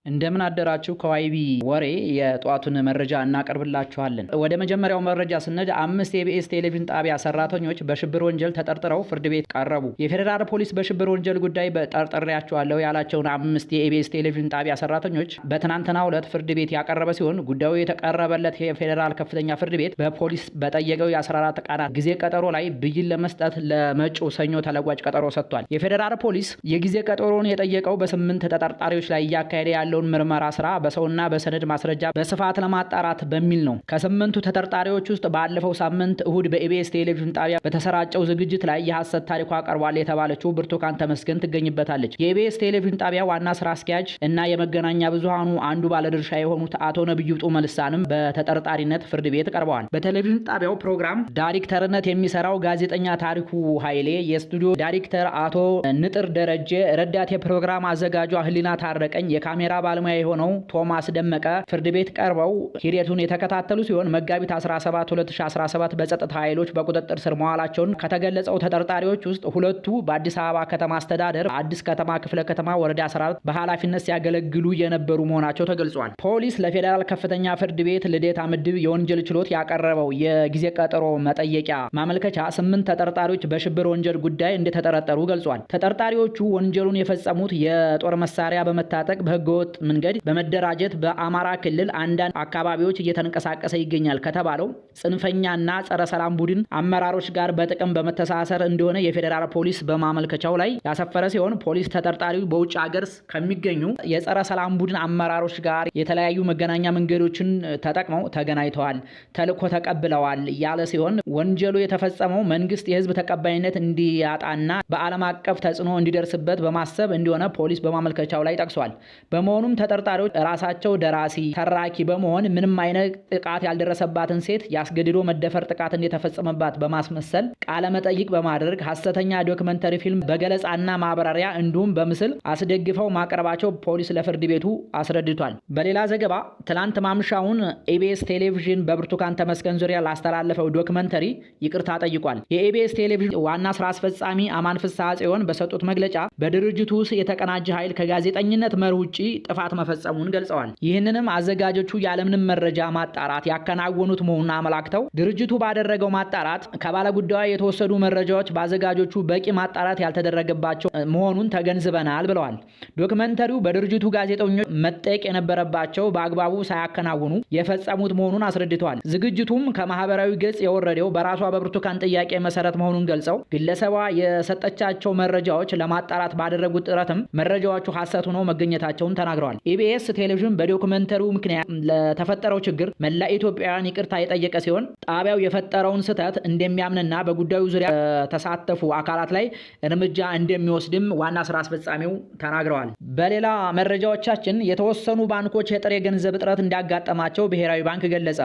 እንደምን አደራችሁ። ከዋይቢ ወሬ የጠዋቱን መረጃ እናቀርብላችኋለን። ወደ መጀመሪያው መረጃ ስንሄድ 5 የኢቢኤስ ቴሌቪዥን ጣቢያ ሰራተኞች በሽብር ወንጀል ተጠርጥረው ፍርድ ቤት ቀረቡ። የፌዴራል ፖሊስ በሽብር ወንጀል ጉዳይ ጠርጥሬያቸዋለሁ ያላቸውን 5 የኢቢኤስ ቴሌቪዥን ጣቢያ ሰራተኞች በትናንትናው ዕለት ፍርድ ቤት ያቀረበ ሲሆን፣ ጉዳዩ የተቀረበለት የፌዴራል ከፍተኛ ፍርድ ቤት በፖሊስ በጠየቀው የ14 ቀናት ጊዜ ቀጠሮ ላይ ብይን ለመስጠት ለመጪው ሰኞ ተለዋጭ ቀጠሮ ሰጥቷል። የፌዴራል ፖሊስ የጊዜ ቀጠሮውን የጠየቀው በ8 ተጠርጣሪዎች ላይ እያካሄደ ያለውን ምርመራ ስራ በሰውና በሰነድ ማስረጃ በስፋት ለማጣራት በሚል ነው። ከ8ቱ ተጠርጣሪዎች ውስጥ ባለፈው ሳምንት እሁድ በኢቢኤስ ቴሌቪዥን ጣቢያ በተሰራጨው ዝግጅት ላይ የሐሰት ታሪኳ ቀርቧል የተባለችው ብርቱካን ተመስገን ትገኝበታለች። የኢቢኤስ ቴሌቪዥን ጣቢያ ዋና ስራ አስኪያጅ እና የመገናኛ ብዙሃኑ አንዱ ባለድርሻ የሆኑት አቶ ነብዩ ጡመልሳንም በተጠርጣሪነት ፍርድ ቤት ቀርበዋል። በቴሌቪዥን ጣቢያው ፕሮግራም ዳይሬክተርነት የሚሰራው ጋዜጠኛ ታሪኩ ኃይሌ፣ የስቱዲዮ ዳይሬክተር አቶ ንጥር ደረጀ፣ ረዳት የፕሮግራም አዘጋጇ ህሊና ታረቀኝ፣ የካሜራ ባለሙያ የሆነው ቶማስ ደመቀ ፍርድ ቤት ቀርበው ሂደቱን የተከታተሉ ሲሆን፣ መጋቢት 17 2017 በጸጥታ ኃይሎች በቁጥጥር ስር መዋላቸውን ከተገለጸው ተጠርጣሪዎች ውስጥ ሁለቱ በአዲስ አበባ ከተማ አስተዳደር አዲስ ከተማ ክፍለ ከተማ ወረዳ 14 በኃላፊነት ሲያገለግሉ የነበሩ መሆናቸው ተገልጿል። ፖሊስ ለፌዴራል ከፍተኛ ፍርድ ቤት ልደታ ምድብ የወንጀል ችሎት ያቀረበው የጊዜ ቀጠሮ መጠየቂያ ማመልከቻ 8 ተጠርጣሪዎች በሽብር ወንጀል ጉዳይ እንደተጠረጠሩ ገልጿል። ተጠርጣሪዎቹ ወንጀሉን የፈጸሙት የጦር መሳሪያ በመታጠቅ በህገወጥ መንገድ በመደራጀት በአማራ ክልል አንዳንድ አካባቢዎች እየተንቀሳቀሰ ይገኛል ከተባለው ጽንፈኛና ጸረ ሰላም ቡድን አመራሮች ጋር በጥቅም በመተሳሰር እንደሆነ የፌዴራል ፖሊስ በማመልከቻው ላይ ያሰፈረ ሲሆን፣ ፖሊስ ተጠርጣሪው በውጭ ሀገር ከሚገኙ የጸረ ሰላም ቡድን አመራሮች ጋር የተለያዩ መገናኛ መንገዶችን ተጠቅመው ተገናኝተዋል፣ ተልዕኮ ተቀብለዋል ያለ ሲሆን፣ ወንጀሉ የተፈጸመው መንግስት የህዝብ ተቀባይነት እንዲያጣና በዓለም አቀፍ ተጽዕኖ እንዲደርስበት በማሰብ እንደሆነ ፖሊስ በማመልከቻው ላይ ጠቅሷል። በመሆኑም ተጠርጣሪዎች ራሳቸው ደራሲ ተራኪ በመሆን ምንም አይነት ጥቃት ያልደረሰባትን ሴት የአስገድዶ መደፈር ጥቃት እንደተፈጸመባት በማስመሰል ቃለ መጠይቅ በማድረግ ሀሰተኛ ዶክመንተሪ ፊልም በገለጻና ማብራሪያ እንዲሁም በምስል አስደግፈው ማቅረባቸው ፖሊስ ለፍርድ ቤቱ አስረድቷል። በሌላ ዘገባ ትላንት ማምሻውን ኢቢኤስ ቴሌቪዥን በብርቱካን ተመስገን ዙሪያ ላስተላለፈው ዶክመንተሪ ይቅርታ ጠይቋል። የኢቢኤስ ቴሌቪዥን ዋና ስራ አስፈጻሚ አማን ፍስሐ ጽዮን በሰጡት መግለጫ በድርጅቱ ውስጥ የተቀናጀ ኃይል ከጋዜጠኝነት መርህ ውጪ ጥፋት መፈጸሙን ገልጸዋል። ይህንንም አዘጋጆቹ ያለምንም መረጃ ማጣራት ያከናወኑት መሆኑን አመላክተው፣ ድርጅቱ ባደረገው ማጣራት ከባለጉዳዩ የተወሰዱ መረጃዎች በአዘጋጆቹ በቂ ማጣራት ያልተደረገባቸው መሆኑን ተገንዝበናል ብለዋል። ዶክመንተሪው በድርጅቱ ጋዜጠኞች መጠየቅ የነበረባቸው በአግባቡ ሳያከናውኑ የፈጸሙት መሆኑን አስረድተዋል። ዝግጅቱም ከማህበራዊ ገጽ የወረደው በራሷ በብርቱካን ጥያቄ መሰረት መሆኑን ገልጸው፣ ግለሰቧ የሰጠቻቸው መረጃዎች ለማጣራት ባደረጉት ጥረትም መረጃዎቹ ሐሰት ሆነው መገኘታቸውን ተናግረዋል። ኢቢኤስ ቴሌቪዥን በዶክመንተሪው ምክንያት ለተፈጠረው ችግር መላ ኢትዮጵያውያን ይቅርታ የጠየቀ ሲሆን፣ ጣቢያው የፈጠረውን ስህተት እንደሚያምንና በጉዳዩ ዙሪያ በተሳተፉ አካላት ላይ እርምጃ እንደሚወስድም ዋና ስራ አስፈጻሚው ተናግረዋል። በሌላ መረጃዎቻችን የተወሰኑ ባንኮች የጥሬ ገንዘብ እጥረት እንዳጋጠማቸው ብሔራዊ ባንክ ገለጸ።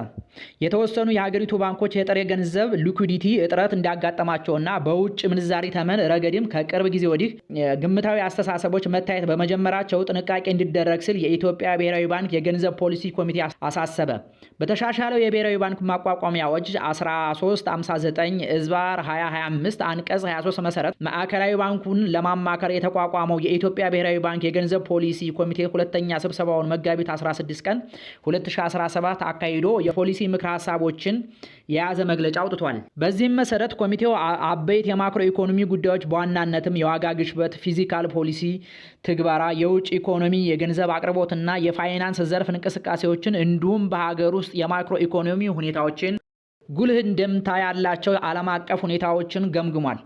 የተወሰኑ የሀገሪቱ ባንኮች የጥሬ ገንዘብ liquidity እጥረት እንዳጋጠማቸውና በውጭ ምንዛሪ ተመን ረገድም ከቅርብ ጊዜ ወዲህ ግምታዊ አስተሳሰቦች መታየት በመጀመራቸው ጥንቃቄ እንዲደረግ ሲል የኢትዮጵያ ብሔራዊ ባንክ የገንዘብ ፖሊሲ ኮሚቴ አሳሰበ። በተሻሻለው የብሔራዊ ባንክ ማቋቋሚያ አዋጅ 1359/2025 አንቀጽ 23 መሰረት ማዕከላዊ ባንኩን ለማማከር የተቋቋመው የኢትዮጵያ ብሔራዊ ባንክ የገንዘብ ፖሊሲ ኮሚቴ ሁለተኛ ስብሰባውን መጋቢት 16 ቀን 2017 አካሂዶ የፖሊሲ ምክረ ሀሳቦችን የያዘ መግለጫ አውጥቷል። በዚህም መሰረት ኮሚቴው አበይት የማክሮ ኢኮኖሚ ጉዳዮች በዋናነትም የዋጋ ግሽበት፣ ፊስካል ፖሊሲ ትግበራ፣ የውጭ ኢኮኖሚ፣ የገንዘብ አቅርቦትና የፋይናንስ ዘርፍ እንቅስቃሴዎችን እንዲሁም በሀገር ውስጥ የማክሮ ኢኮኖሚ ሁኔታዎችን ጉልህ እንደምታ ያላቸው ዓለም አቀፍ ሁኔታዎችን ገምግሟል።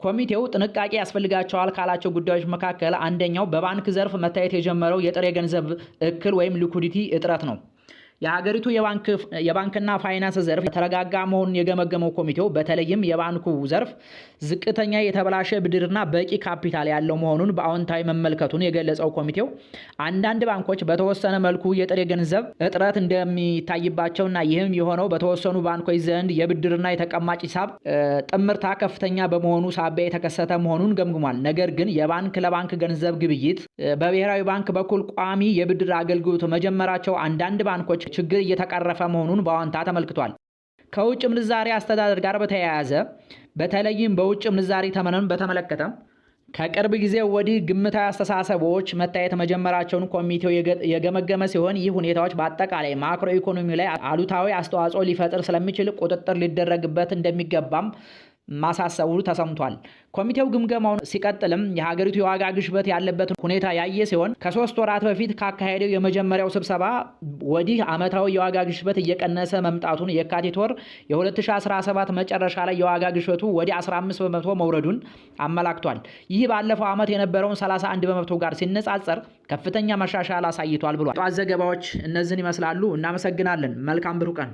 ኮሚቴው ጥንቃቄ ያስፈልጋቸዋል ካላቸው ጉዳዮች መካከል አንደኛው በባንክ ዘርፍ መታየት የጀመረው የጥሬ ገንዘብ እክል ወይም liquidity እጥረት ነው። የሀገሪቱ የባንክና ፋይናንስ ዘርፍ የተረጋጋ መሆኑን የገመገመው ኮሚቴው፣ በተለይም የባንኩ ዘርፍ ዝቅተኛ የተበላሸ ብድርና በቂ ካፒታል ያለው መሆኑን በአዎንታዊ መመልከቱን የገለጸው ኮሚቴው፣ አንዳንድ ባንኮች በተወሰነ መልኩ የጥሬ ገንዘብ እጥረት እንደሚታይባቸውና ይህም የሆነው በተወሰኑ ባንኮች ዘንድ የብድርና የተቀማጭ ሂሳብ ጥምርታ ከፍተኛ በመሆኑ ሳቢያ የተከሰተ መሆኑን ገምግሟል። ነገር ግን የባንክ ለባንክ ገንዘብ ግብይት በብሔራዊ ባንክ በኩል ቋሚ የብድር አገልግሎት መጀመራቸው አንዳንድ ባንኮች ችግር እየተቀረፈ መሆኑን በአዎንታ ተመልክቷል። ከውጭ ምንዛሬ አስተዳደር ጋር በተያያዘ በተለይም በውጭ ምንዛሬ ተመንን በተመለከተ ከቅርብ ጊዜ ወዲህ ግምታዊ አስተሳሰቦች መታየት መጀመራቸውን ኮሚቴው የገመገመ ሲሆን፣ ይህ ሁኔታዎች በአጠቃላይ ማክሮ ኢኮኖሚ ላይ አሉታዊ አስተዋጽኦ ሊፈጥር ስለሚችል ቁጥጥር ሊደረግበት እንደሚገባም ማሳሰቡ ተሰምቷል። ኮሚቴው ግምገማውን ሲቀጥልም የሀገሪቱ የዋጋ ግሽበት ያለበትን ሁኔታ ያየ ሲሆን፣ ከ3 ወራት በፊት ካካሄደው የመጀመሪያው ስብሰባ ወዲህ ዓመታዊ የዋጋ ግሽበት እየቀነሰ መምጣቱን፣ የካቲት ወር የ2017 መጨረሻ ላይ የዋጋ ግሽበቱ ወደ 15% መውረዱን አመላክቷል። ይህ ባለፈው ዓመት የነበረውን 31% ጋር ሲነጻጸር ከፍተኛ መሻሻል አሳይቷል ብሏል። ጠዋት ዘገባዎች እነዚህን ይመስላሉ። እናመሰግናለን። መልካም ብሩህ ቀን።